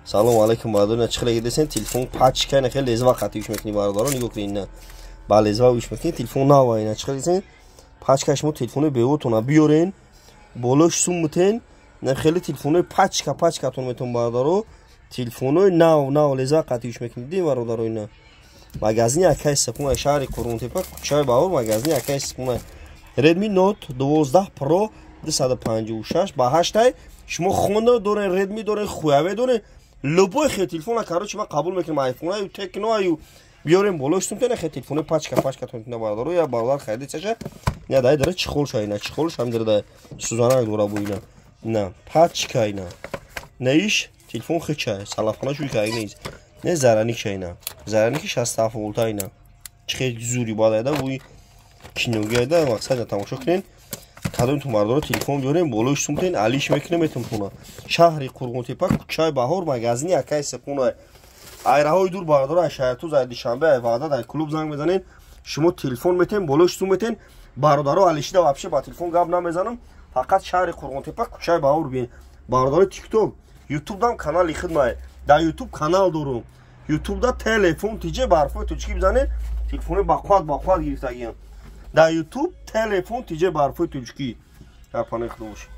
Салом алейкум, бародарон. Чӣ хеле десен, телефон пачка, на хеле лезва қатиш мекунӣ, бародарон, нигоҳ кунед, на ба лезва уш мекунӣ, телефон нава ина. Чӣ хеле десен, пачка, шумо телефони беотона биёрен, болош сум мутен, на хеле телефонои пачка пачкатон метон, бародаро, телефонои нав нав лезва қатиш мекунӣ, ди бародаро. Ина магазини акай Сипуна, шаҳри Қурғонтепа, кӯчаи Баҳор, магазини акай Сипуна. Redmi Note 12 Pro 256 ба 8. Шумо Honor дорен, Redmi дорен, Huawei дорен, любой хел телефона, короче, ма қабул мекунем, iPhone аю, Tecno аю, биёрем, болош сумтена, хел телефони пачка пачка тон, бародаро. Я бародар хариди чаша, не дай дара чехол ша, ина чехол шам дара, дай сузанак дора бу, ина на пачка, ина на иш телефон хича салафхона шуй кай нест, не зараник ша, ина зараники 67 волта, ина чихел зури бадаида буи киногида. Мақсад, тамошо кунен, кадомтон, бардоро, телефон биёрем, болош сумтен, алиш мекунем, метонтона. Шаҳри Қурғонтепа, кӯчаи Баҳор, магазини акай Сепуна. Айраҳои дур, бардоро, ай Шаҳртуз, ай Душанбе, ай Ваҳдат, ай клуб занг мезанен, шумо телефон метен, болош сум метен, бародаро. Алишида вообще ба телефон гап намезанам, фақат шаҳри Қурғонтепа, кӯчаи Баҳор биен, бародаро. Тикток, Ютубдам канали хидмай, дар Ютуб канал дорум, Ютубда «Телефон тиҷе» барфои тоҷикӣ бизанед, телефони бақувват бақувват гирифтагиям дар Ютуб, «Телефон тиҷе» барфои тоҷикӣ. Дар панои Худо бошед.